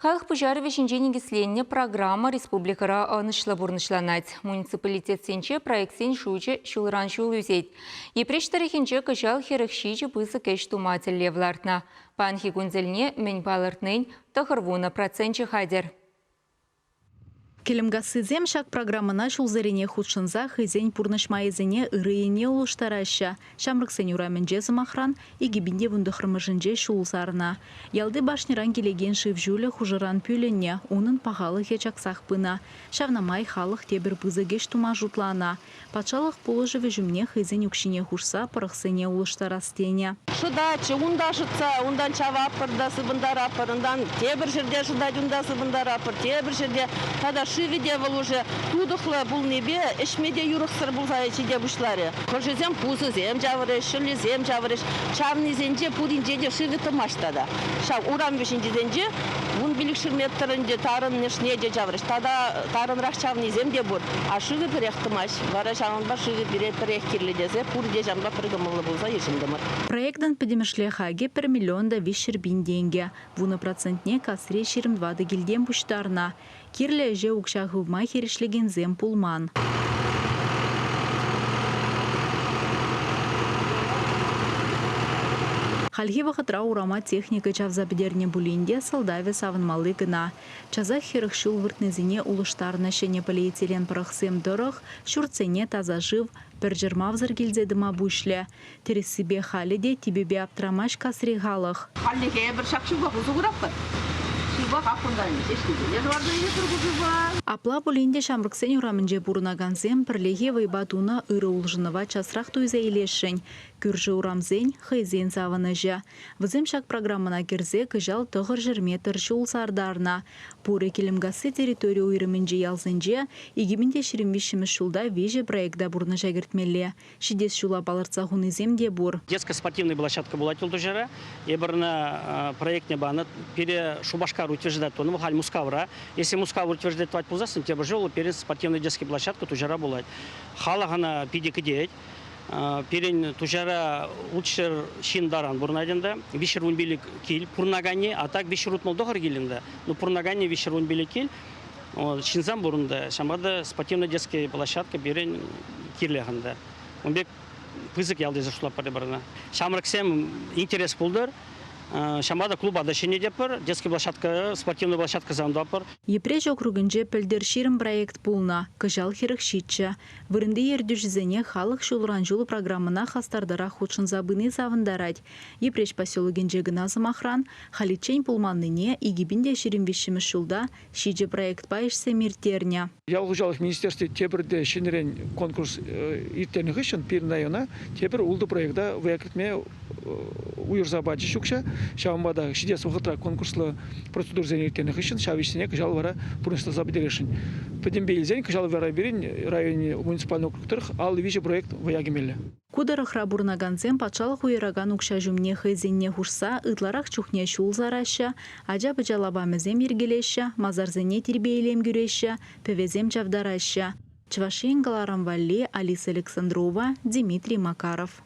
Халӑх пуҫарӑвӗ ҫинче никӗсленнӗ программа республикӑра ӑнӑҫлӑ пурнӑҫланать. Муниципалитетсенче проектсен шучӗ ҫулран ҫул ӳсет. Йӗпреҫ тӑрӑхӗнче кӑҫал 47 пысӑк ӗҫ тума тӗллев лартнӑ. Паянхи кун тӗлне мӗн палӑртнин 90 проценчӗ хатӗр. Кӗлӗмкассисем ҫак программӑна ҫулсеренех хутшӑнса хӑйсен пурнӑҫ майӗсене ырӑ енне улӑштараҫҫӗ. Ҫамрӑксен урамӗнче, сӑмахран, 2019-мӗшӗнче ҫул сарнӑ. Ялти башньӑран килекен шыв ҫулӗ хушӑран пӳлӗннӗ, унӑн пахалӑхӗ чаксах пынӑ. Ҫавна май халӑх тепӗр пысӑк ӗҫ тума шутланӑ. Патшалӑх пулӑшӑвӗ ҫумне хӑйсен укҫине хушса пӑрӑхсене улӑштарас тенӗ. Шӑтатчӗ, унта шӑтса, унтан чаватпӑр та сыпӑнтаратпӑр, унтан тепӗр ҫӗрте шӑтать, унта сыпӑнтаратпӑр, тепӗр ҫӗрте. Тата шывӗ те вӑл уже тутӑхлӑ пулнипе ӗҫме те юрӑхсӑр пулса ҫите пуҫларӗ. Хӑшӗсем пусӑсем чаврӗҫ, шӑллисем чаврӗҫ. Чавнисенче пуринче те шывӗ тӑмасть тата. Ҫав урам вӗҫӗнчисенче 15 метр ӗнтӗ тарӑнӑшне те чаврӗҫ. Тата тарӑнрах чавнисем те пур. А шывӗ пӗрех тӑмасть. Вара ҫавӑнпа шывӗ пире пӗрех кирлӗ тесе пурте ҫавӑнпа пӗр кӑмӑллӑ пулса йышӑнтӑмӑр. Проектӑн пӗтӗмӗшле хакӗ пӗр миллион та 300 пин тенкӗ. Вунӑ процентне касри 24 килтен пуҫтарнӑ. Кирлӗ ӗҫе укҫа хывма хирӗҫлекенсем пулман. Хальхи вӑхӑтра урама техника чавса пӗтернӗ пулин те сӑлтавӗ савӑнмалли кӑна. Часах 40 ҫул выртнисене улӑштарнӑ ҫӗнӗ полиэтилен пӑрӑхсем тӑрӑх ҫуртсене таса шыв пӗр чӑрмавсӑр килсе тӑма пуҫлӗ. Тӗрӗссипе халӗ те типӗпе аптрамасть касри халӑх. Хальлӗхе эпир ҫак шывпах усӑ куратпӑр. Шывпах кунта ӗҫкӗсене шӑварса илетпӗр ку шывпа. Апла пулин те ҫамрӑксен урамӗнче пурӑнакансем пӗрлехи вӑйпа тунӑ ырӑ улшӑнӑва часрах туйса илесшӗн. Кӳршӗ урамсен, хӑйсен савӑнӑҫӗ. Вӗсем ҫак программӑна кӗрсе кӑҫал 900 метр ҫул сартарнӑ. Пурӗ Кӗлӗмкасси территори уйрӑмӗнчи ялсенче 2023-мӗш ҫулта виҫӗ проекта пурнӑҫа кӗртмелле. Ҫитес ҫула палӑртса хунисем те пур. Детская спортивная площадка пулать Ултуҫара. Эпир ӑна проектне панӑ. Пире Шупашкар утверждать тунӑ, халь Мускавра. Если Мускав утверждать тӑвать пулсассӑн, тепӗр ҫул пирӗн спортивная детская площадка Туҫара пулать. Халӑх ӑна питӗ кӗтет. Пирӗн Туҫара 600 ҫын таран пурӑнать ӗнтӗ. 315 кил пурӑнаканни, а так 369 кил ӗнтӗ. Ну, пурӑнаканни 315 кил. Ҫынсем пурӑнтӑ. Ҫавӑнпа та спортивная детская площадка пирӗн кирлех ӗнтӗ. Ун пек пысӑк ял тесе шутлатпӑр эпир ӑна. Ҫамрӑксем интерес пултӑр. Ҫавӑнпа та клуба та ҫӗнететпӗр, детский площадка, спортивная площадкӑсем тӑватпӑр. Йӗпреҫ округӗнче пӗлтӗр 20 проект пулнӑ, кӑҫал 47. Вырӑнти ертӳҫӗсене халӑх ҫулран-ҫул программӑна хастартарах хутшӑнса пыни савӑнтарать. Йӗпреҫ поселокӗнче кӑна, сӑмахран, халиччен пулманнине 2023-мӗш ҫулта ҫичӗ проектпа ӗҫсем ирттернӗ. Ял хуҫалӑх министерстви тепӗр те ҫӗнӗрен конкурс ирттернӗ хыҫҫӑн пирӗн района тепӗр ултӑ проекта вӑя кӗртме уйӑрса пачӗҫ укҫа. Ҫавӑнпа та ҫитес вӑхӑтра конкурслӑ процедурӑсене ирттернӗ хыҫҫӑн ҫав ӗҫсене кӑҫал вара пурнӑҫласа пӗтересшӗн. Пӗтӗмпе илсен кӑҫал вара пирӗн районӗн муниципальный округ тӑрӑх 53 проект вӑя кӗмелле. Ку тӑрӑхра пурӑнакансем патшалӑх уйӑракан укҫа ҫумне хӑйсенне хушса ытларах чухне ҫул сараҫҫӗ, ача-пӑча лапамӗсем йӗркелеҫҫӗ, масарсене тирпей-илем кӳреҫҫӗ, пӗвесем чавтараҫҫӗ. Чӑваш Ен кӑларӑм валли Алиса Александрова, Дмитрий Макаров.